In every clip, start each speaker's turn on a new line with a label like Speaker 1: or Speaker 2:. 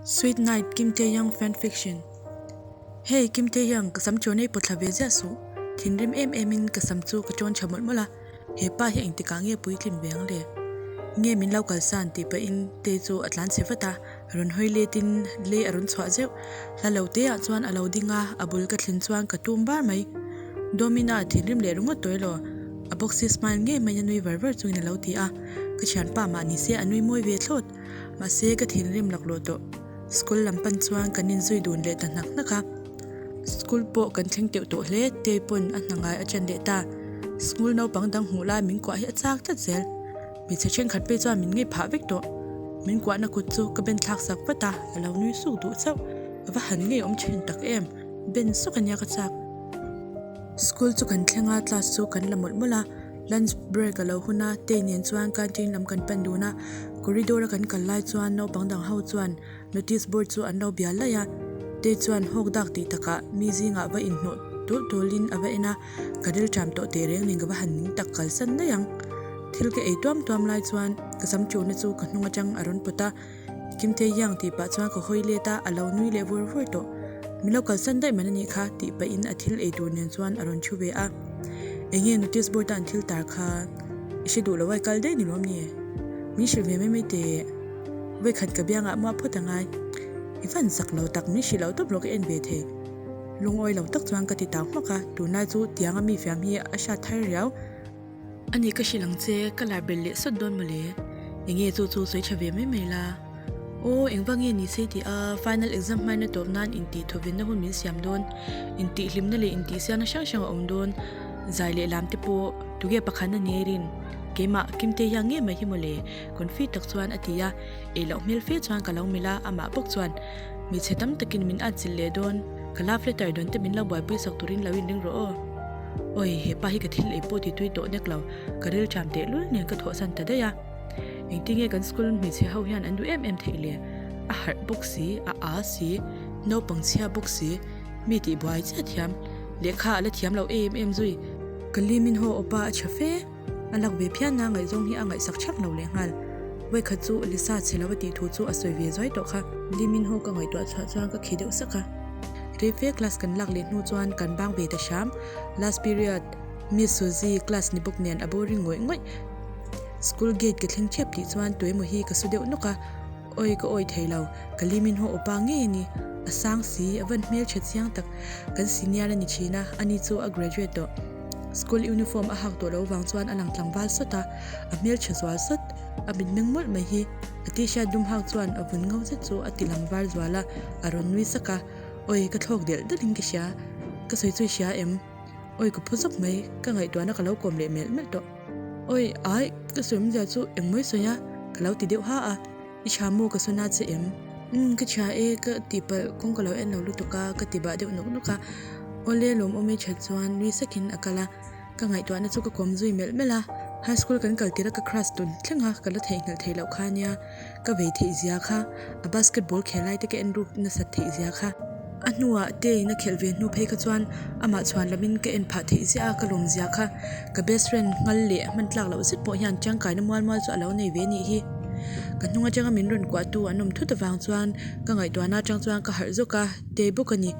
Speaker 1: Sweet Night Kim Taehyung Fan Fiction Hey Kim Taehyung ka sam chawn ei pawt thla ve ziah suh thinrim em em in ka sam chu ka chawn tha mawlh mawlh a hepa hi engtikah nge puitlin ve ang le nge min lo kalsan tih pahin Tae chu a tlan chhe vat a rawn hawi let in lei a rawn chhuah zeuh hla lo te ah chuan a lo ding a a bul ka thlen chuan ka tum bar mai Domina thinrim leh ringawt tawih lo a boxy smile ngei mai a nui var var chungin a lo ti a ka thianpa mah ni se a nui mawi ve thlawt. Mahse ka thinrim laklawh tawh. School lam pan chuan kan inzui dun leh ta hnak hnak a. School pawh kan thleng teuh tawh hle, Tei pawn a hna ngai a chen leh ta. School naupang dang hmuh lai min kuah hi a chak tlat zel. Hmeichhe thenkhat phei chuan min ngei phah vek tawh. Min kuahna kut chu ka ben thlak sak vat a, a lo nui suk duh chauh. A va han ngei awm thin tak em, ben suk a nia ka chak. School chu kan thleng a, class chu kan la mawlh mawlh a. Lunch break a lo hun a, Tei nen chuan canteen lam kan pan dun a, corridor a kan kal lai chuan naupang dang ho chuan notice board chu an lo bial laih a, Tei chuan hawk dak tih takah mi zingah va inhnawh tul tulin a va en a, ka ril ṭam tawh teh reng nen ka va han ning tak kalsan daih ang. Thil ka ei tuam tuam lai chuan ka sam ṭuhna chu ka hnung aṭang a rawn pawt a. Kimtei Yang tih pah chuan ka hawi let a, a lo nui leh vur vur tawh. Min lo kalsan daih man a nih kha tih pahin a thil ei tur nen chuan a rawn thu ve a. Enge notice board a an thil tar kha i hre duh lo a i kal daih ni lawm ni? Min hrilh ve mai mai teh. Vawikhat ka biangah muah phawt a ngai. I van zak lo tak min hrilh loh tawp lo ka en ve thei. Lungawi lo tak chuan ka ti tau hmak a, tunlai chu tianga mi fiam hi a hriat thar riau. A ni ka hrilh ang che, ka lar belh leh sawt dawn mawle. Enge chu chu sawi tha ve mai mai la. Aw, engvang nge ni sei tih a, final exam hmaina tawp nan intih thawvenna hun min siam dawn, intih hlimna leh intih siamna hrang hrang a awm dawn, zai leh lam te pawh tuge pakhatna ni ei rin. Keimah, Kimte hian nge mai hi mawle, confi tak chuan a ti a, ei loh hmel fe chuan ka lo melh a, amah bawk chuan, Hmeichhe tam takin min atchilh leh dawn, ka love letter dawn te min lo buaipui sak turin lo inring rawh aw. Awi, he pa hi ka thil ei pawh ti tui tawh nek lo, ka ril ṭam teh lul nen ka thawhsan ta daih a. Engtinge kan school hmeichhe ho hian an duh em em theih le? A harh bawk si, a â si, naupang chhia bawk si, mi tih buai chiah thiam, lehkha a la thiam lo em em zui. Ka lim in haw awpa a ṭha fe. A lak ve phian a, ngaihzawng hi a ngaihsak ṭhak lo leh nghal. Vawikhat chu Lisa chhe lo a tih thu chu a sawi ve zuai tawh kha. Limin haw ka ngaihtuah chhuah chuan ka khi deuh sak a. Rei fe class kan lak leh hnu chuan kan bang ve ta hram. Last period Miss Suzy class ni bawk nen a boring ngawih ngawih. School gate ka thleng ṭhep tih chuan tuemaw hi ka su deuh nawk a. Awi ka awi thei lo, ka limin haw awpa ngei a ni. A sang si, a van hmeltha chiang tak. Kan senior a ni thin a, ani chu a graduate tawh. School uniform a hak tawh loh vang chuan a lang tlangval sawt a, a hmeltha zual sawt. A mitmeng mawlh mai hi. A t-shirt dum hak chuan a vun ngo zet chu a ti lang var zual a, a rawn nui sak a. Awi ka thlawk delh delh in ka hria. Ka sawi chu i hria em? Awi ka phu zawk mai, ka ngaihtuahna ka lo kawm leh melh melh tawh. Awi ai, ka sawi awmzia chu engmawi sawi a, ka lo ti deuh ha a. I tha maw ka sawn a che em? Umm ka tha e ka tihpalh kawng ka lo en lo lutuk a ka ti bah deuh nawk nawk a. Awle lawmawm i that chuan nui sakin a kal a, ka ngaihtuahna chu ka kawm zui melh melh a. High school kan kal tirh a ka crush tun thleng a ka la theihnghilh theih loh kha ania. Ka vei theih zia kha, a basketball khel lai te ka en ruk nasat theih zia kha. A hnuah Teiin a khelh ve hnu phei kha chuan amah chhuan lamin ka en phah theih ziah a, ka lawm zia kha. Ka best friend nghal leh hman tlak loh zet pawh hian tangkaina mual mual chu a lo nei ve nih hi. Ka hnung atanga min rawn kuahtu an awm thut avang chuan ka ngaihtuahna atang chuan ka harh zawk a, Tei bawk a ni.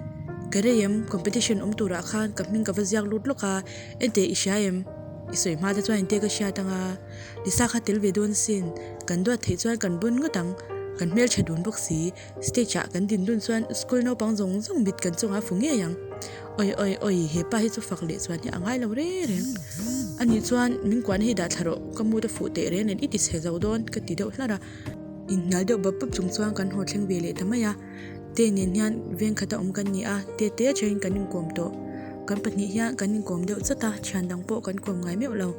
Speaker 1: Ka rei em, competition awm turah khan ka hming ka va ziak lut lawk a, enteh i hria em? I sawi hma te chuan engte ka hriat anga. Lisa kha tel ve dawn sin, kan duat theih chuan kan bun ngawt ang, kan hmeltha dun bawk si, stage ah kan din dun chuan school naupang zawng zawng mit kan chungah fu ngei ang. Awi awi awi he pa hi chu fak leh chuan hi a ngai lo reng reng. Ani chuan min kuahna hi dah thla rawh, ka mood a fuh teh reng nen i ti chhe zo dawn ka ti deuh hlar a. Inhnial deuh bap bap chung chuan kan haw thleng ve leh ta mai a. Te nen hian veng khata awm kan ni a, te te atangin kan inkawm tawh. Kan pahnih hian kan inkawm deuh chawt a, thian dang pawh kan kawm ngai meuh lo.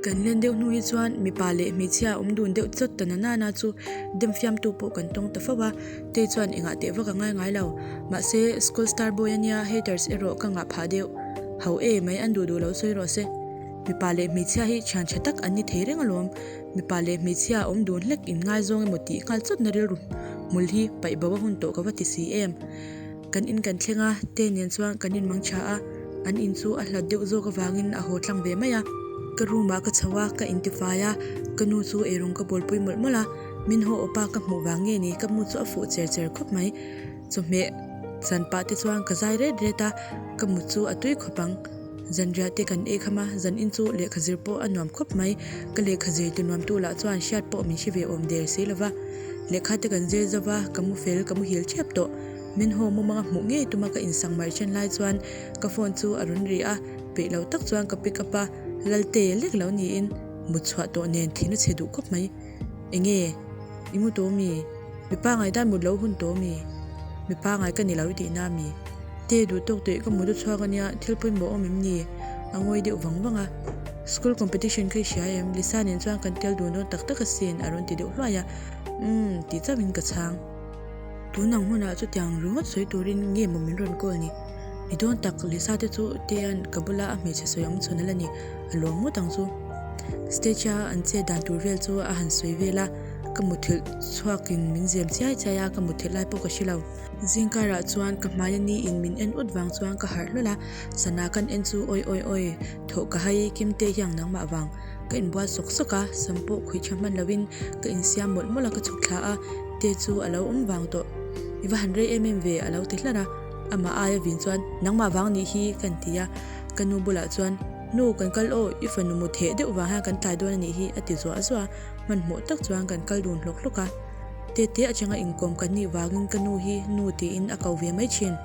Speaker 1: Kan len deuh hnu hi chuan mipa leh hmeichhia awm dun deuh chawt ta na nana chu dem fiamtu pawh kan tawng ta fo a, te chuan engah teh vak a ngai ngai lo. Mahse, school star boy a nia, haters erawh ka ngah phah deuh. Ho e mai an duh duh lo sawi rawh se. Mipa leh hmeichhia hi thian tha tak an ni thei reng alawm. Mipa leh hmeichhia awm dun hlek in ngaizawng emaw tih nghal chawtna rilru hmul hi paih bo a hun tawh ka va ti si em. Kan in kan thleng a, te nen chuan kan in mang tha a, an in chu a hlat deuh zawk avangin a haw tlang ve mai a. Ka room ah ka chho a, ka intifai a, ka nu chu eirawng ka bawlpui mawlh mawlh a. Min haw awpa ka hmuh vang nge ni ka mu chu a fuh cher cher khawp mai. Chawhmeh chan pah te chuan ka zai ret ret a, ka mut chu a tui khawp ang. Zanriah te kan ei kham a, zan in chu lehkha zir pawh a nuam khawp mai. Ka lehkha zir ti nuam tu lah chuan hriat pawh min hre ve awm der si lo va. Lehkha te kan zir zo va, ka mu fel, ka muhil tep tawh. Min haw mumanga hmuh ngei tuma ka insang mar then lai chuan ka phone chu a rawn ri a, peih lo tak chuan ka pick up a, Lalte lek lo niin mut chhuah tawh nen thin a chhe duh khawp mai. Enge? I mu tawh mi? Mipa ngai tan mut lo hun tawh mi? Mipa ngai ka ni lo i tihna mi? Te duh tawk teh ka mut a chhuak ania, thil pawimawh awm em ni? A ngawi deuh vang vang a. School competition kha i hria em? Lisa nen chuan kan tel dun dawn tak tak asin a rawn ti deuh hluai a. Umm tih chauhin ka chhang. Tun ang hunah chutiang ringawt sawi turin nge maw min rawn call ni? Ni dawn tak, Lisa te chu Tea'n ka bula a hmeichhe sawi awm chhun a la ni, a lawm ngawt ang chu. Stage a an chet dan tur vel chu a han sawi vel a, ka muthilh chhuakin min zem chiai chiai a, ka muthilh lai pawh ka hre lo. Zingkarah chuan ka hmaia ni in min en ut vang chuan ka harh hlawl a, sana kan en chu awi awi awi, thawh ka hai, Kimte hiang nangmah vang. Ka inbual sawk sawk a, sam pawh khuih tha hman lovin ka insiam mawlh mawlh a, ka chhuk thla a, te chu a lo awm vang tawh. I va han rei em em ve a lo ti hlar a, amah aia vin chuan nangmah vang nih hi ka inti a, ka nu bulah chuan Nu kan kal aw, i fanu mu theh deuh vang hian kan tlai dawn a nih hi a ti zuah zuah a, hmanhmawh tak chuan kan kal dun hlawk hlawk a. Tete atanga inkawm kan nih vangin ka nu hi nu tiin a ko ve mai thin.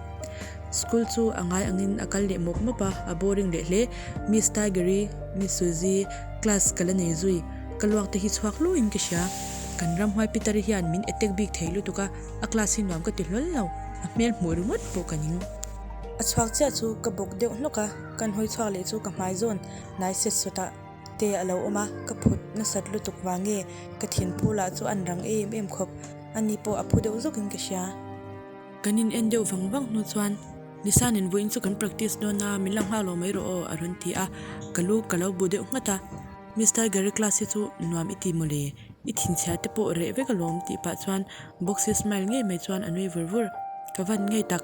Speaker 1: School chu a ngai angin a kal leh mawp mawp a, a boring leh hle. Miss Tiger-i, Miss Suzy, class ka la nei zui. Ka luak te hi chhuak luin ka hria. Kan ramhuai Peter-i hian min attack bik thei lutuk a, a class hi nuam ka ti hlawl lo. A hmel hmuh ringawt pawh ka ning. A chhuak chiah chu ka bawk deuh hnawk a, kan hawi chhuak leh chu ka hmai zawn hnai set sawtah te a lo awm a, ka phut nasat lutuk vang nge ka thinphu lah chu an rang em em khawp. Ani pawh a phu deuh zawkin ka hria. Kan in en deuh vang vang hnu chuan Nisan in vawiin chu kan practice dawn a, min lo nghak lo mai rawh aw a rawn ti a, ka lu ka lo bu deuh nghat a. Mister Gary class hi chu nuam i ti mawle, i thinchhia te pawh reh vek alawm tih pah chuan boxy smile ngei mai chuan a nui vur vur. Ka van ngei tak,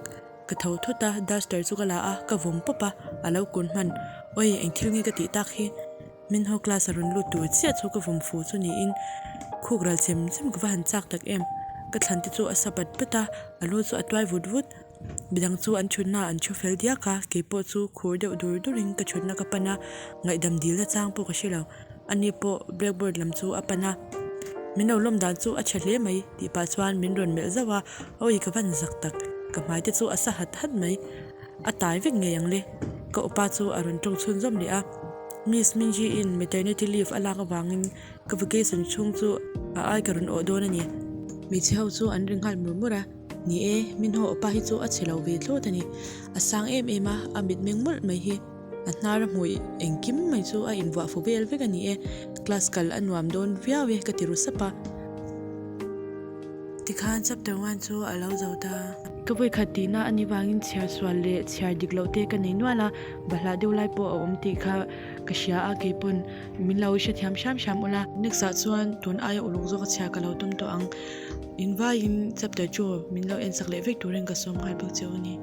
Speaker 1: ka tho thut a, duster chu ka la a, ka vawm pawp a, a lo kun hman. Awi eng thil nge ka tih tak hi? Min haw class a rawn lut tur chiah chu ka vawm fu chu niin khuk ral chem chem ka va han chak tak em. Ka thlan te chu a sa pat pat a, a lu chu a tuai vut vut. Midang chu an thutna an thu fel diak a, keipawh chu khur deuh dur durin ka thutna ka pan a, ngaihdam dilna chang pawh ka hre lo. Ani pawh blackboard lam chu a pan a, Min lo lawm dan chu a tha hle mai tih pah chuan min rawn melh zauh a, awi ka van zak tak, ka hmai te chu a sa hat hat mai. A tai vek ngei ang le. Ka upa chu a rawn tawng chhunzawm leh a. Miss Minji in maternity leave a lak avangin ka vacation chhung chu a ai ka rawn awh dawn a ni. Hmeichhe ho chu an ri nghal mur mur a, ni e, min haw upa hi chu a chhe lo ve thlawt a ni. A sang em em a, a mitmeng mawlh mai hi. A hnar a hmuih engkim mai chu a invuah fu vel vek a ni e. Class kal a nuam dawn viau e ka ti ru sap a. Tikhan chapter one chu a lo zo ta. Ka vawikhat tihna a nih vangin chhiar sual leh chhiar dik loh te ka nei nual a, bahlah deuh lai pawh a awm tih kha ka hria a, keipawn min lo hrethiam hram hram ula. Next ah chuan tun aia uluk zawk a chhiar ka lo tum tawh ang. Invaiin chapter chu min lo ensak leh vek turin ka sawm nghal bawk che u a ni.